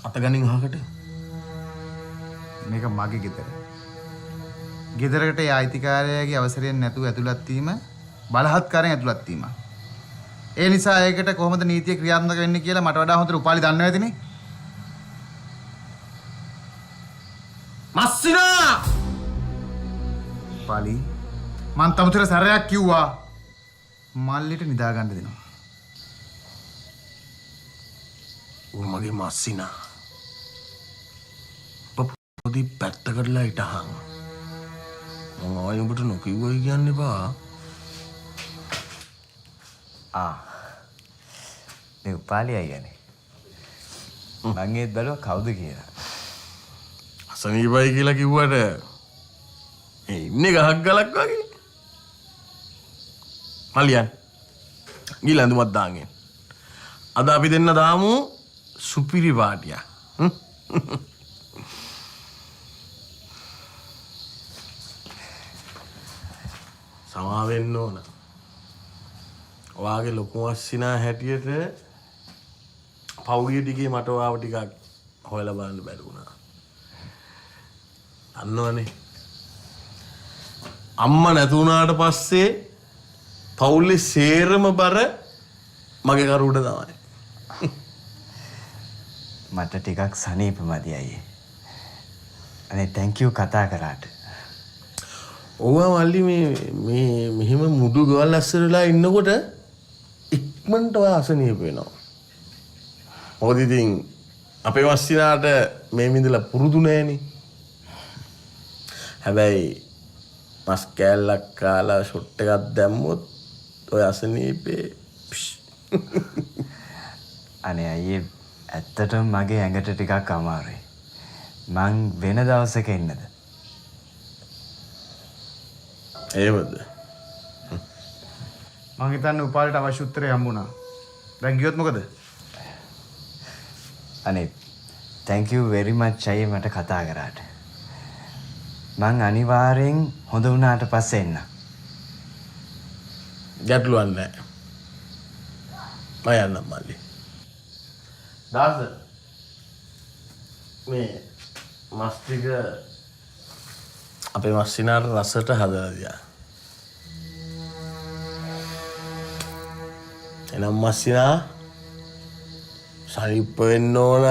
අත ගනින් අහකට. මේක මගේ ගෙදර. ගෙදරකට ඒ අයිතිකාරයාගේ අවසරයෙන් නැතුව ඇතුළත් වීම බලහත්කාරයෙන් ඇතුළත් වීම. ඒ නිසා ඒකට කොහොමද නීතිය ක්‍රියාත්මක වෙන්නේ කියලා මට වඩා හොඳට උපාලි දන්නවා ඇතිනේ. මස්සිනා! උපාලි මං තමුසෙට සැරයක් කිව්වා මල්ලිට නිදා ගන්න දෙනවා. ඌ මගේ මස්සිනා. ඔබ පොඩි පැත්තකටලා හිටහන්. මං ආයෙ උඹට නොකිව්වයි කියන්න එපා. ආ මේ උපාලි අයියානේ. මං ඒත් බැලුවා කවුද කියලා. අසනීපයි කියලා කිව්වට මේ ඉන්නේ ගහක් ගලක් වගේ. මල්ලියන් ගිහලා ඇඳුමක් දාන් එන්න. අද අපි දෙන්න දාමු සුපිරි පාටියක්. සමා වෙන්න ඕන. ඔයාගේ ලොකු මස්සිනා හැටියට පෞගිය ටිකේ මට ඔයාව ටිකක් හොයලා බලන්න බැරි වුණා. දන්නවනේ. අම්මා නැතු වුණාට පස්සේ පවුලේ සේරම බර මගේ කර උඩ තමයි. මට ටිකක් සනීප මදි අයියේ. අනේ thank you කතා කරාට. ඔව් මල්ලි මේ මේ මෙහෙම මුඩු ගෙවල් අස්සර වෙලා ඉන්නකොට ඉක්මනට ඔයා අසනීප වෙනවා. මොකද ඉතින් අපේ මස්සිනාට මේ මිඳලා පුරුදු නෑනේ. හැබැයි මස් කෑල්ලක් කාලා ෂොට් එකක් දැම්මොත් ඔය අසනීපේ. අනේ අයියේ ඇත්තටම මගේ ඇඟට ටිකක් අමාරුයි. මං වෙන දවසක එන්නද? එහෙමද? මං හිතන්නේ උපාලිට අවශ්‍ය උත්තරේ හම්බුණා. දැන් ගියොත් මොකද? අනේ thank you very much අයියේ මට කතා කරාට. මං අනිවාර්යෙන් හොඳ වුණාට පස්සේ එන්න. ගැටලුවක් නෑ. මම යන්නම් මල්ලි. දාස මේ මස් ටික අපේ මස්සිනාට රසට හදලා දියා. එහෙනම් මස්සිනා සනීප වෙන්න ඕන.